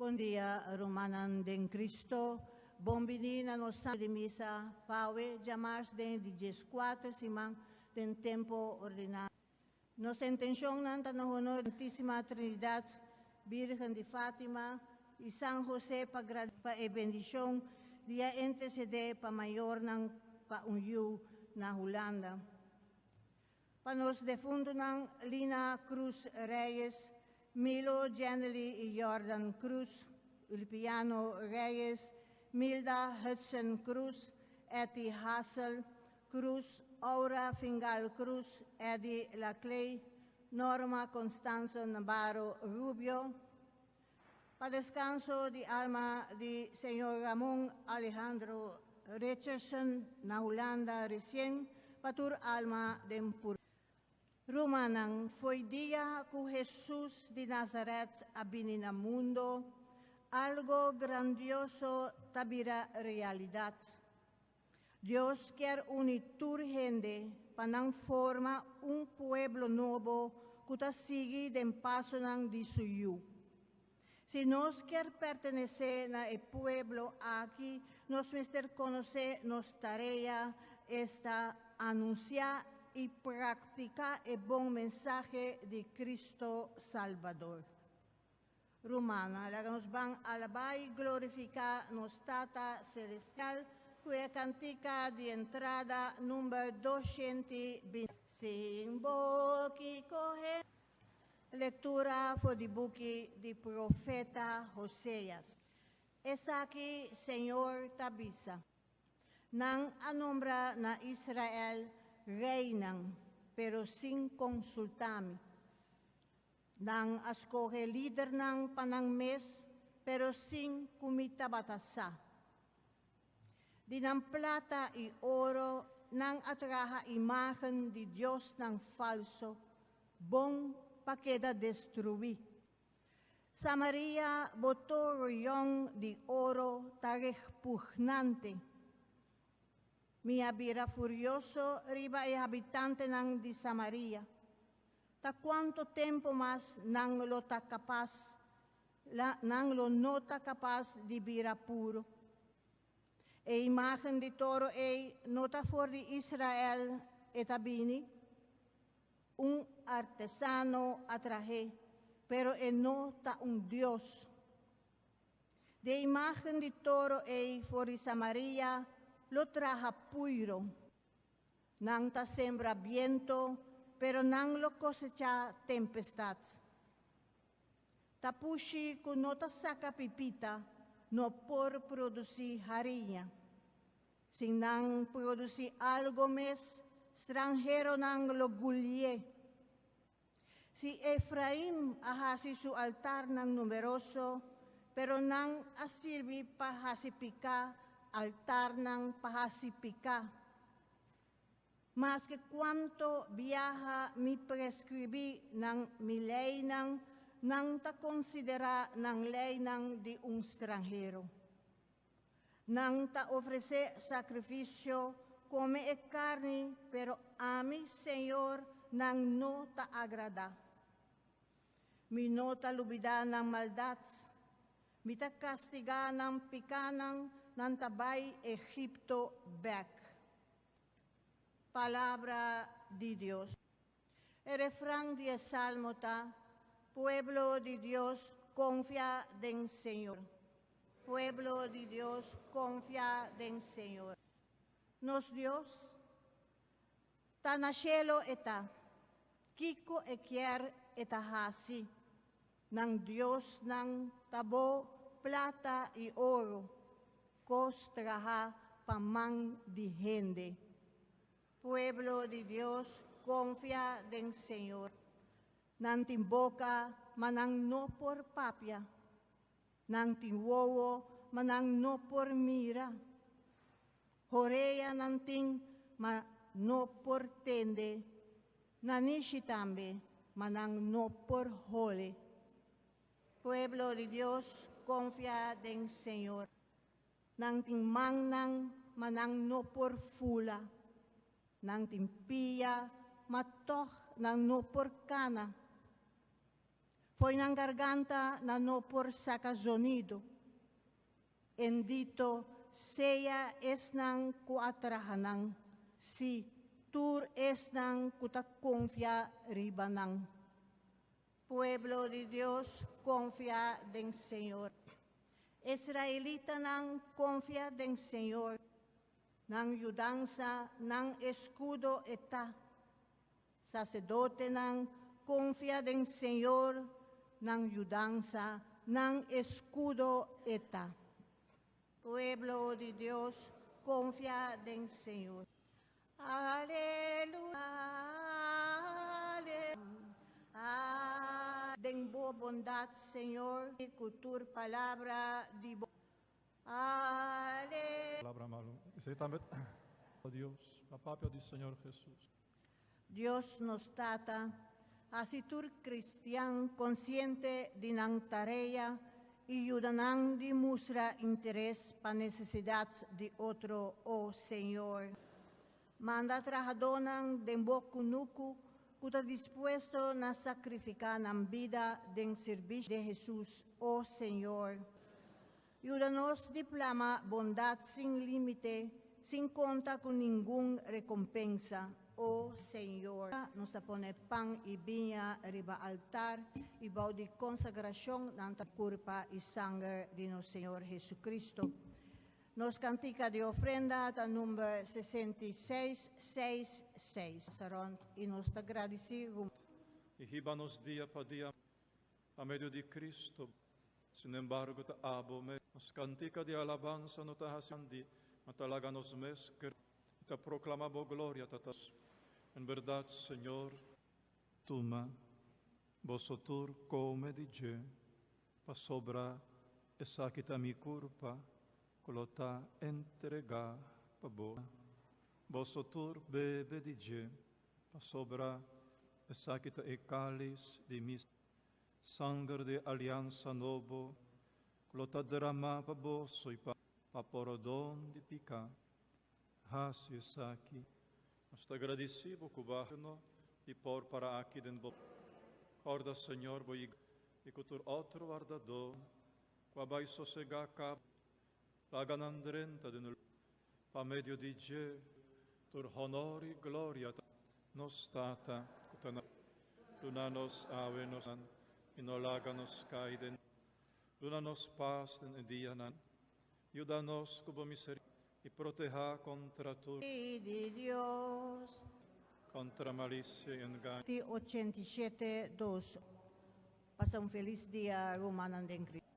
Bon dia, rumannan den Cristo. Bon bini na nos Santa Misa p'awe djamars den di 14 siman den tempo ordinario. Nos intencionnan ta na honor Santísima Trinidad, Virgen di Fátima y San José pa e bendicion di a intercede pa mayornan pa un yiu na Hulanda. Pa nos defuntonan Lina Cruz Reyes, Milo Jenely y Jordan Cruz, Ulpiano Reyes, Milda Hudson Cruz, Etty Hassel Cruz, Aura Fingal Cruz, Eddie Laclay, Norma Constanza Navarro Rubio. Pa descanso di alma di señor Ramon Alejandro Richardson na Hulanda recien, pa tur alma den pur. Rumannan, fo'i dia ku Jesus di Nazaret a bini na mundo, algo grandioso ta bira realidad. Dios kier uni tur hende pa nan forma un pueblo nobo ku ta sigui den pasonan di su Yu. Si nos kier pertenesé na e pueblo aki, nos mester konosé nos tarea, esta anunsiá i praktiká e bon mensahe di Cristo Salbador. Rumannan, laga nos ban alabá i glorifiká nos Tata Celestial ku e kantika di entrada number 220. Sin boki kohe. Lektura for di buki di profeta Hoseas. Esaki Señor ta bisa: Nan a nombra na Israel reinan, pero sin konsultá mi. Nan a skohe lidernan pa nan mes, pero sin ku mi tabata sa. Di nan plata i oro nan a traha imágen di diosnan falso, bon pa keda destruí. Samaria, bo toro yòn di oro ta repugnante. Mi a bira furioso riba e habitantenan di Samaria. Ta kuantu tempu mas nan lo ta kapas, nan lo no ta kapas di bira puru? E imágen di toro ei no ta for di Israel e ta bini? Un artesano a trah'é, pero e no ta un dios. Di e imágen di toro ei for di Samaria lo traha puiro. Nan ta sembra bientu, pero nan lo kosechá tempestat. Tapushi ku no ta saka pipita no por produsí hariña. Si nan produsí algu mes, stranheronan lo gulié. Si Efraim a hasi su altarnan numeroso, pero nan a sirbi pa hasi piká, altarnan pa hasi piká. Maske kuantu biaha mi preskribí nan mi leinan, nan ta konsiderá nan leinan di un stranhero. Nan ta ofresé sakrifisio, kome e karni, pero ami, Señor, nan no ta agradá. Mi no ta lubidá nan maldat. Mi ta kastigá nan pikánan, nan ta bai Egipto bèk. Palabra di Dios. E refran di e salmo ta, Pueblo di Dios, konfia den Señor. Pueblo di Dios, konfia den Señor. Nos Dios ta na shelu e ta, kiko e kier e ta hasi. Nan diosnan ta bo plata i oro, kos trahá pa man di hende. Pueblo di Dios, konfia den Señor. Nan tin boka, ma nan no por papia. Nan tin wowo, ma nan no por mira. Horea nan tin, ma no por tende. Nanishi tambe, ma nan no por hole. Pueblo di Dios, konfia den Señor. Nan tin mannan, ma nan no por fula. Nan tin pia, ma tòg nan no por kana. Fo'i nan garganta nan no por saka zonido. Bendito sea esnan ku a traha nan, sí, tur esnan ku ta konfia riba nan. Pueblo di Dios, konfia den Señor. Israelitanan, konfia den Señor. Nan yudansa, nan eskudo e ta. Saserdotenan, konfia den Señor, nan yudansa, nan eskudo e ta. Pueblo di Dios, konfia den Señor. Aleluya. Aleluya. Den bo bondat, Señor, ku tur palabra di bo. Aleluya. Palabra malu. Esei tambe Dios, a papia di Señor Jesus. Dios nos Tata, hasi tur kristian konsiente di nan tarea i yuda nan di mustra interes pa nesesidat di otro, o Señor. Manda trahadónan den bo kunuku ku ta dispuesto na sakrifiká nan bida den servisio di Jesus, o Señor. Yuda nos di plama bondat sin límite, sin konta ku ningun rekompensa, o Señor. Nos ta pone pan i biña riba altar i bou di konsagrashon nan ta kurpa i sanger di nos Señor Jesucristo. Nos kantika di ofrenda ta number 66, 6, 6. Saron, i nos ta gradisido. I hiba nos dia pa dia pa medio di Cristo. Sin embargo, ta abo mes. Nos kantika di alabansa no ta hasi ma ta laga nos mes ta proklamá bo gloria, Tata. En berdat, Señor, tuma boso tur kome di dje, pasobra esaki ta mi kurpa, ku lo ta entregá pa bo. Boso tur bebe di dje, pasobra esaki ta e kális di mi sanger di aliansa nobo, ku lo ta dramá pa boso i pa pordon di piká. Hasi esaki. Nos ta gradisido ku no i por para aki den bo. Kòrda, Señor, bo i ku tur otro wardadó, ku a bai sosegá kaba, laga nan drenta den pa medio di dje, tur honor i gloria nos Tata, ku ta na duna nos awe nos i no laga nos kai den duna nos pas den e dianan. Yuda nos ku bo miserikòrdia i protehá kontra tur Di Dios. Kontra malisia i engaño. 87, 2. Pasa un felis dia, rumannan den Cristo.